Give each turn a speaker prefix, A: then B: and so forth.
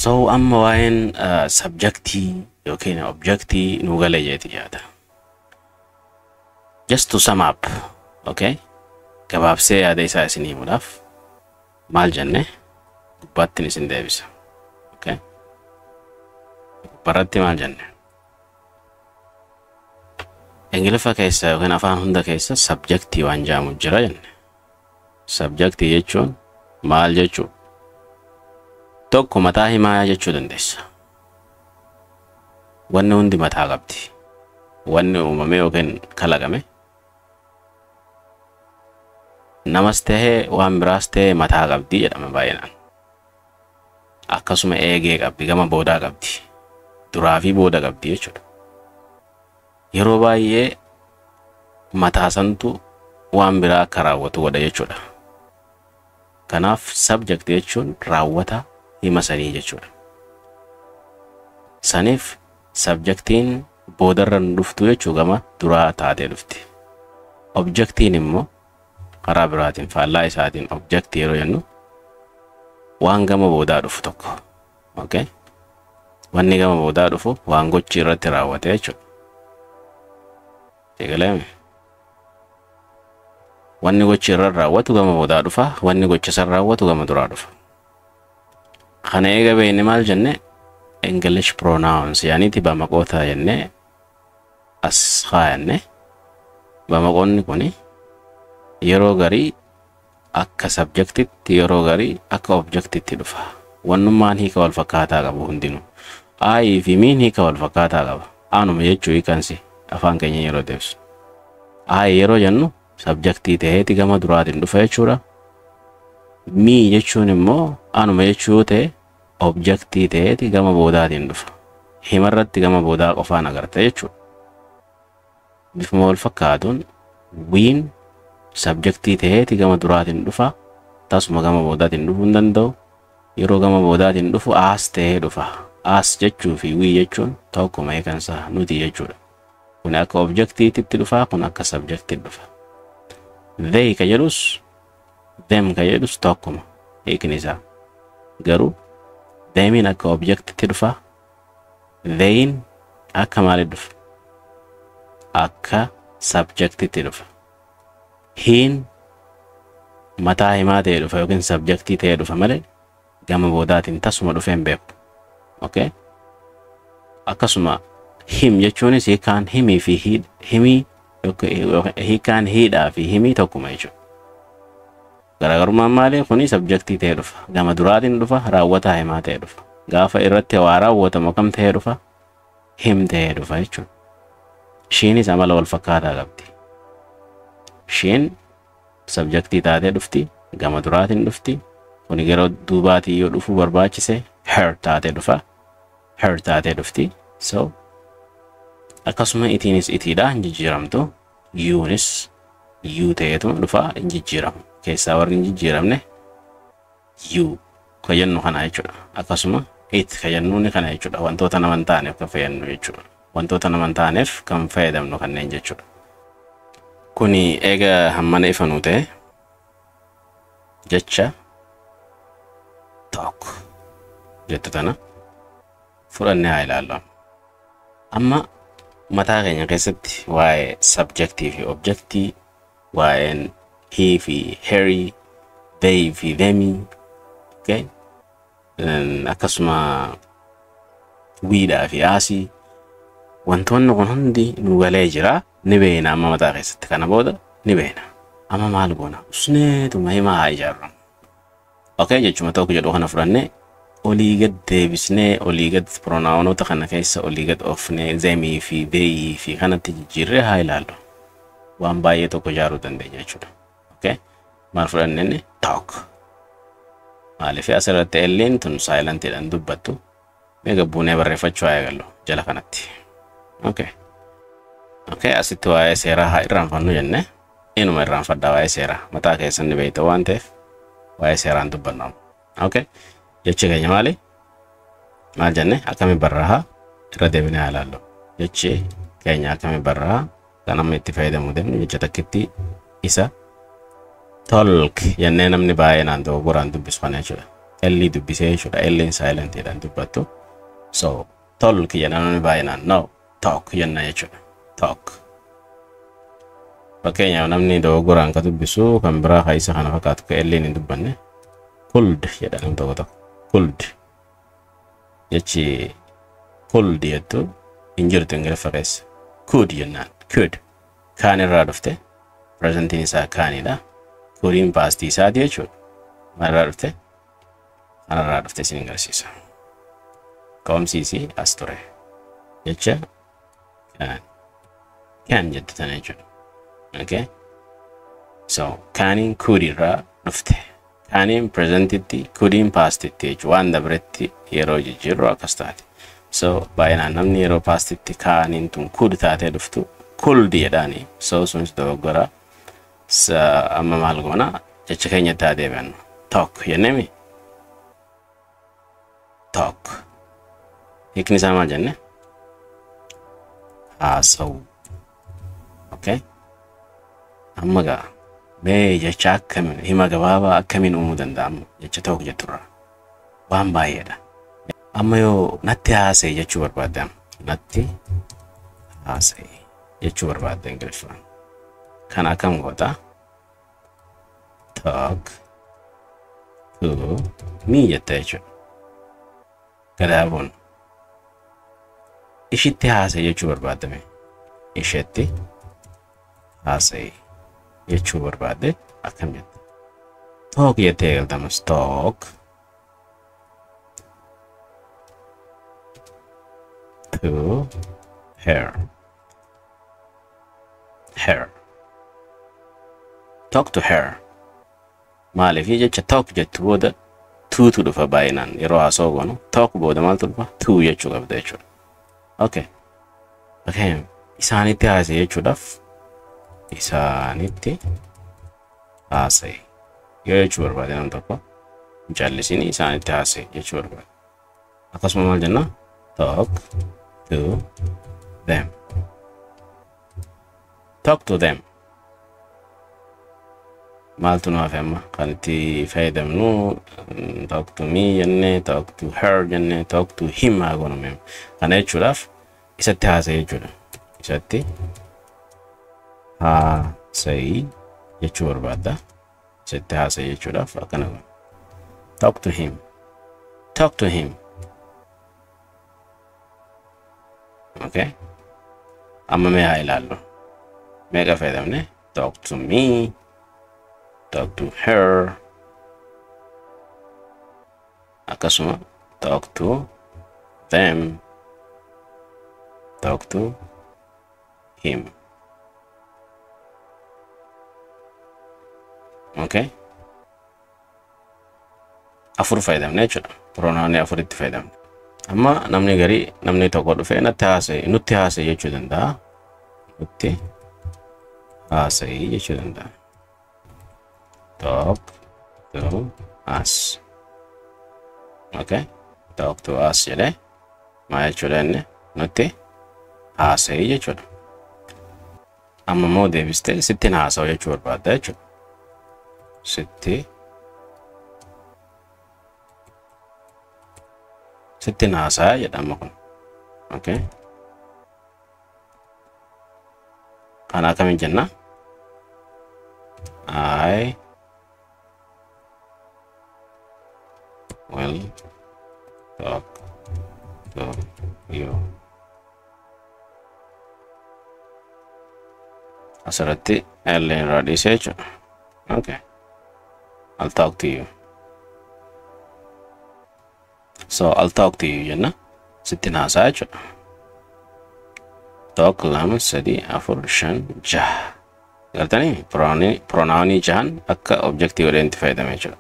A: So amma waa'een subjectii yookiin objectii nu galee jeeti yaada. Just to sum up, okay? Gabaabsee yaada isaa isinii himuudhaaf maal jenne gubbaattiin isin deebisa. Okay? Gubbaarratti maal jenne? Ingiliffa keessa yookiin afaan hunda keessa subjectii waan jedhamu jira jenne. Subjectii jechuun maal jechuu? Tokko mataa himaa jechuu dandeessa. Wanni hundi mataa qabdi. Wanni uumame yookiin kalaqame namas tahee waan biraas tahee mataa qabdi jedhama baay'inaan. Akkasuma eegee qabdi, gama boodaa qabdi. Duraa fi booda qabdi jechuudha. Yeroo baay'ee mataa santu waan biraa akka raawwatu godha jechuudha. Kanaaf subject jechuun raawwata hima sanii jechuudha. Saniif subjectiin boodarra nu dhuftu jechuu, gama duraa taatee dhufti. Objectiin immoo karaa biraatiin, faallaa isaatiin, objectii yeroo jennu waan gama boodaa dhufu tokko. Okay? Wanni gama boodaa dhufu waan gochi irratti raawwate jechuudha. Eegaleemi. Wanni gochi irra raawwatu gama boodaa dhufa, wanni gocha san raawwatu gama duraa dhufa. Kana eega beekne maal jenne? English pronouns yaaniiti bamaqoota jennee as kaayanne. Bamaqoonni kuni yeroo garii akka subjectitti, yeroo garii akka objectitti dhufa. Wannummaan hiika wal fakkaataa qabu hundinuu. I fi me'n hiika wal fakkaataa qaba. Anuma jechuu hiikansi afaan keenya yeroo deebsu. I yeroo jennu subjectii ta'eeti gama duraatiin dhufa jechuudha. Me jechuun immoo anuma jechuu yoo ta'e, objectii ta'eeti gama boodaatiin dhufa. Himarratti gama boodaa qofaan agarta jechuudha. Bifuma wal fakkaatuun we'n subjectii ta'eeti gama duraatiin dhufa. Tasuma gama boodaatiin dhufuu hin danda'u. Yeroo gama boodaatiin dhufu us ta'ee dhufa. Us jechuu fi we jechuun tokkuma, hiikansaa nuti jechuudha. Kun akka objectiitti dhufa, kun akka subjectiitti dhufa. They ka jedhus them ka jedhus tokkuma hiikni isaa. Garuu themiin akka objectiitti dhufa. Theyin akka maalitti dhufa? Akka subjectiitti dhufa. He'n mataa himaa ta'ee dhufa yookiin subjectii ta'ee dhufa malee gama boodaatiin tasuma dhufee hin beeku. Okay? Akkasuma him jechuunis hiikaan himii fi himii, hiikaan he'dhaa fi himii tokkuma jechuudha. Garaagarummaan maali? Kuni subjectii ta'ee dhufa. Gama duraatiin dhufa, raawwataa himaa ta'ee dhufa. Gaafa irratti waa raawwatamu kam ta'ee dhufa? Him ta'ee dhufa jechuudha. She'nis amala wal fakkaataa qabdi. She'n subjectii taatee dhufti, gama duraatiin dhufti. Kuni gara duubaatiin yoo dhufuu barbaachise her taatee dhufa. Her taatee dhufti. So akkasuma it'iinis it'iidha, hin jijjiiramtu. You'nis you ta'eetu dhufa, hin jijjiiramu. Keessaa warri hin jijjiiramne you ka jennu kana jechuudha. Akkasuma it ka jennuuni kana jechuudha. Wantoota nama hin taaneef kan fayyadnu jechuudha. Wantoota nama hin taaneef kan fayyadamnu kanneen jechuudha. Kuni eega hammana ifa nuu ta'e, jecha "talk" jettu tana fudhannee haa ilaallu. Amma mataa keenya keessatti waa'ee subjectii fi objectii, waa'een he fi herii, they fi themii, okay? Akkasuma we'dhaa fi us'ii, wantoonni kun hundi nu galee jira, ni beekna. Amma mataa keessatti kana booda ni beekna. Amma maal goona? Usneetuma himaa haa ijaarramu. Okay, jechuma "talk" jedhu kana fudhannee olii gad deebisnee, olii gad pronounoota kana keessa olii gad oofnee, themii fi theyii fi kanatti jijjiirree haa ilaallu. Waan baay'ee tokko ijaaruu dandeenya jechuudha. Okay? Maal fudhanne inni "talk"? Maaliif asirratti L'een tun silentiidhaan dubbattu? Mee gabbuunee barreeffachuu haa eegallu jala kanatti. Okay. Okay, asitti waa'ee seeraa haa irraanfannu jenne. Inuma irraanfadhaa, waa'ee seeraa mataa keessan ni beekta waan ta'eef waa'ee seeraan dubbanna. Okay. Jechi keenya maali? Maal jenne? Akkami barraahaa? Irra deebinee haa ilaallu. Jechi keenya akkami barraahaa? Kan amma itti fayyadamuu deemnu jecha takkitti isa "tolk" jennee namni baay'ee naan dogoggoraan dubbisu kana jechuudha. L dubbisee jechuudha. L'n silent jedhan dubbattu. So tolk jedha namni baay'inaan. No, talk jenna jechuudha. Talk. Fakkeenyaaf namni dogoggoraan ka dubbisu kan biraa ka isa kana fakkaatu ka L'n hin dubbanne could jedha nam tokko tokko. Could. Jechi could jettu hin jirtu Ingiliffa keessa. Could jennaan. Could. Kaan irraa dhufte. Presentiin isaa kaanidha. Couldiin pastii isaati jechuudha. Maalirraa dhufte? Kanarraa dhufte isin agarsiisa. Ka'umsiisii as ture. Jecha can. Can jettu tana jechuudha. Okay? So, caniin could irraa dhufte. Caniin presentitti, couldiin pastitti jechuudha. Waan dabretti yeroo jijjiirru akkas taate. So, baay'inaan namni yeroo pastitti caniin tun could taatee dhuftu could jedhaani. So, sunis dogoggora. Amma maal goona? Jecha keenyatti haa deebi'annu. Talk jenneemi? Talk. Hiikni isaa maal jenne? Haasa'uu. Okay? Amma gaa mee jecha akkamiin hima gabaabaa akkamiin uumuu danda'amu jecha talk jetturra. Waan baay'eedha. Amma yoo natti haasa'e jechuu barbaadde amma natti haasa'e jechuu barbaadde Ingiliffaan. Kana akkam goota? Talk to me jetta jechuudha. Gadaabuun ishitti haasa'e jechuu barbaadame isheetti haasa'e jechuu barbaadde akkam jetta? Talk jettee eegaltamas talk to her. Her. Talk to her. Maaliif jecha talk jettu booda tuutu dhufa baay'inaan yeroo haasa'u goonu talk booda maaltu dhufa? To jechuu qabda jechuudha. Okay. Okay. Isaanitti haasa'e jechuudhaaf isaanitti haasa'e yoo jechuu barbaade nam tokko hin callisini isaanitti haasa'e jechuu barbaade. Akkasuma maal jenna? Talk to them. Talk to them. Maaltu nu hafe amma kan itti fayyadamnu? Talk to me jennee, talk to her jennee, talk to him haa goonu mee. Kana jechuudhaaf isatti haasa'e jechuudha. Isatti haasa'ii jechuu barbaadda. Isatti haasa'e jechuudhaaf akkana goona. Talk to him. Talk to him. Okay. Amma mee haa ilaallu. Meeqa fayyadamne? Talk to me. Talk to her. Akkasuma talk to them. Talk to him. Okay. Afur fayyadamne jechuudha. Pronounii afuritti fayyadamne. Amma namni garii namni tokko dhufee natti haasa'e nutti haasa'e jechuu danda'a. Nutti haasa'e jechuu danda'a. Talk to us. Okay. Talk to us jedhee maal jechuudha inni? Nutti haasa'e jechuudha. Amma immoo deebistee sittin haasa'u jechuu barbaadda jechuudha. Sittin haasa'a jedha amma kun. Okay. Kana akkamiin jenna? I will talk to you. Asirratti L irraa dhiisee jechuudha. Okay. I'll talk to you. So I'll talk to you jenna. Sittin haasa'a jechuudha. 1, 2, 3, 4, 5, 6. Galtanii pronounii jahan akka objectii godhee itti fayyadame jechuudha.